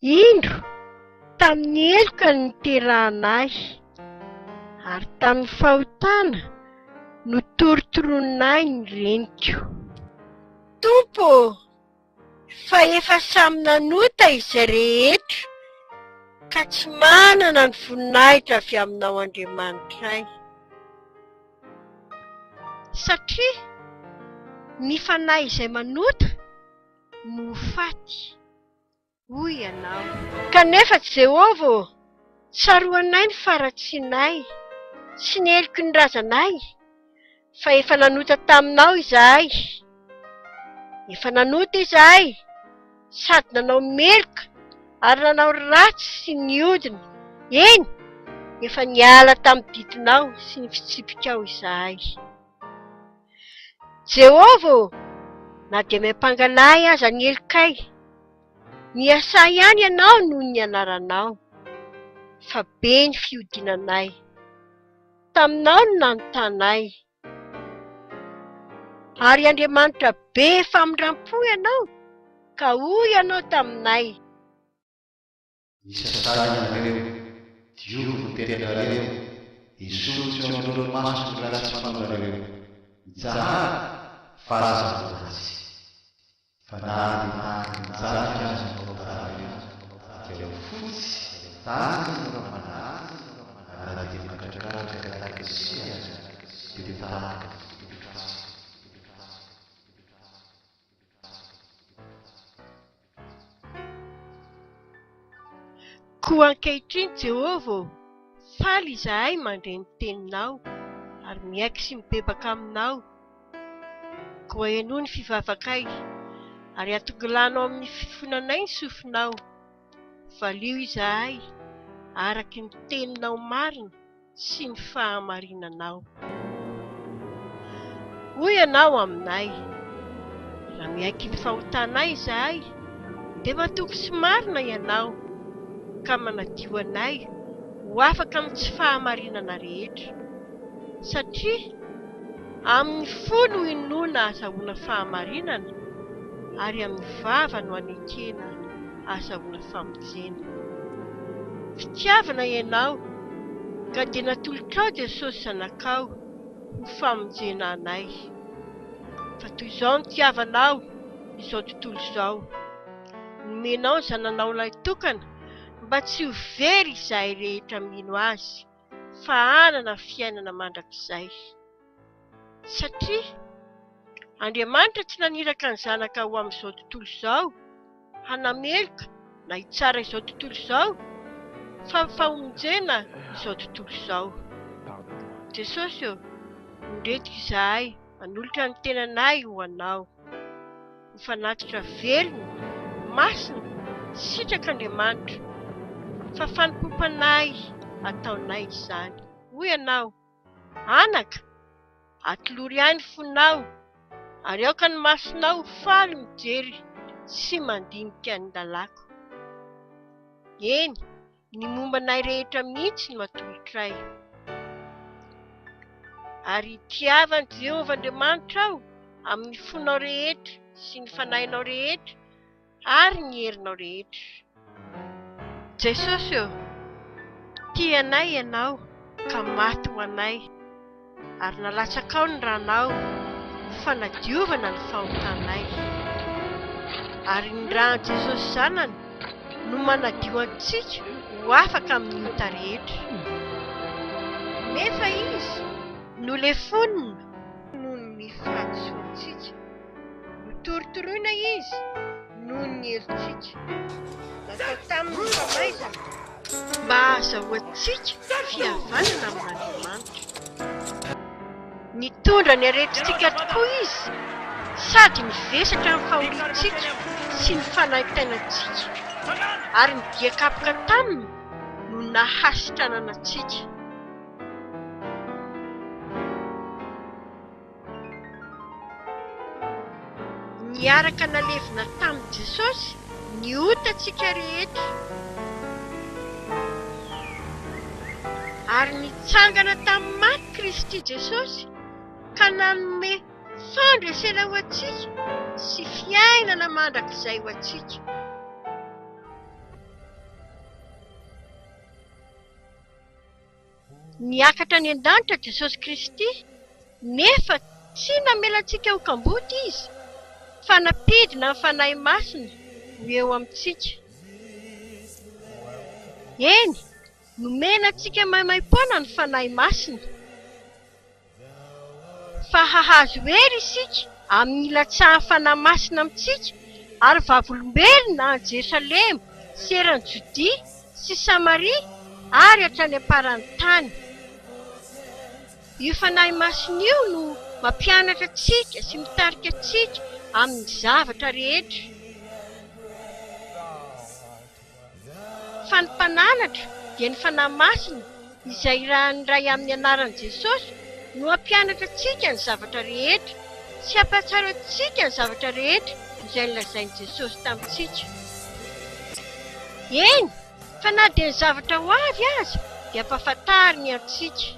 Indro, tamin'ny heloka no niterahana ahy, ary tamin'ny fahotana no torotoroninà ahy ny reniko. Tompo ô, fa efa samy nanota izay rehetra ka tsy manana ny voninahitra avy aminao Andriamanitray. Satria ny fanahy izay manota no ho faty. Hoy ianao. Kanefa Jehovah ô, tsaroanay ny faharatsianay sy ny heloky ny razanay, fa efa nanota taminao izahay. Efa nanota izahay sady nanao meloka ary nanao ratsy sy niodina, eny, efa niala tamin'ny didinao sy ny fitsipikao izahay. Jehovah ô, na dia miampanga lahy aza ny helokay, miasà ihany Ianao noho ny anaranao, fa be ny fihodinanay. Taminao no nanotanay. Ary Andriamanitra be famindram-po Ianao, ka hoy Ianao taminay. Misasà ianareo, diovy ny tenanareo, esory tsy eo anoloan'ny masoko ny ratsy fanaonareo. Mitsahara, fa aza manao ratsy. Fa na dia tahaka ny jaky aza ny fahotanareo, dia ho fotsy tahaka ny oram-panala, ary na dia mangatrakatraka tahaka ny sia aza, dia ho tahaka ny volomparasy. Koa ankehitriny, Jehovah ô, faly izahay mandre ny teninao ary miaiky sy mibebaka aminao. Koa henoy ny fivavakay, ary atongilano amin'ny fifonanay ny sofinao. Valio izahay araka ny teninao marina sy ny fahamarinanao. Hoy Ianao aminay, Raha miaiky ny fahotanay izahay, dia matoky sy marina Ianao, ka manadio anay ho afaka amin'ny tsy fahamarinana rehetra. Satria amin'ny fo no inoana ahazahoana fahamarinana, ary amin'ny vava no anekena ahazahoana famonjena. Fitiavana Ianao, ka dia natolotrao Jesosy Zanakao ho famonjena anay. Fa toy izao nitiavanao izao tontolo izao, nomenao ny Zananao lahitokana mba tsy ho very izahay rehetra mino Azy fa hanana fiainana mandrakizay. Satria Andriamanitra tsy naniraka ny Zanaka ho amin'izao tontolo izao hanameloka na hitsara izao tontolo izao fa ho famonjena izao tontolo izao. Jesosy ô, indreto izahay manolotra ny tenanay ho Anao, ho fanatitra velona, masina, sitrak'Andriamanitra, fa fanompoam-panahy ataonay izany. Hoy Ianao, Anaka, atolory ahy ny fonao, ary aoka ny masonao ho faly mijery sy mandinika ny lalàko. Eny, ny momba anay rehetra mihitsy no atolotray. Ary tiava an'i Jehovah Andriamanitrao amin'ny fonao rehetra sy ny fanahinao rehetra ary ny herinao rehetra. Jesosy ô, tia anay Ianao ka maty ho anay, ary nalatsakao ny ranao ho fanadiovana ny fahotanay. Ary ny ran'i Jesosy Zanany no manadio antsika ho afaka amin'ny ota rehetra. Nefa Izy nolefonina noho ny fahadisoantsika. Notorotoroina izy noho ny helotsika. Natao taminy ny famaizana mba hahazahoantsika fihavanana amin'Andriamanitra. Nitondra ny aretintsika tokoa izy sady nivesatra ny fahoriantsika sy ny fanaintainantsika, ary ny dia kapoka taminy no nahasitranana antsika. Niaraka nalevina tamin'i Jesosy ny otantsika rehetra, ary nitsangana tamin'ny maty Kristy Jesosy ka nanome fandresena ho antsika sy fiainana mandrakizay ho antsika. Niakatra any an-danitra Jesosy Kristy, nefa tsy namela antsika ho kamboty Izy, fa nampidina ny Fanahy Masina ho eo amintsika. Eny, nomena antsika maimaimpoana ny Fanahy Masina. Fa hahazo hery isika amin'ny hilatsahan'ny Fanahy Masina amintsika ary vavolombelona any Jerosalema sy eran'i Jodia sy Samaria ary hatrany am-paran'ny tany. Io Fanahy Masina io no mampianatra antsika sy mitarika antsika amin'ny zavatra rehetra. Fa ny Mpananatra, dia ny Fanahy Masina, izay irahan'ny Ray amin'ny anaran'i Jesosy, no hampianatra antsika ny zavatra rehetra, sy hampahatsiaro antsika ny zavatra rehetra izay nolazain'i Jesosy tamintsika. Eny, fa na dia ny zavatra ho avy aza dia ampahafantariny antsika.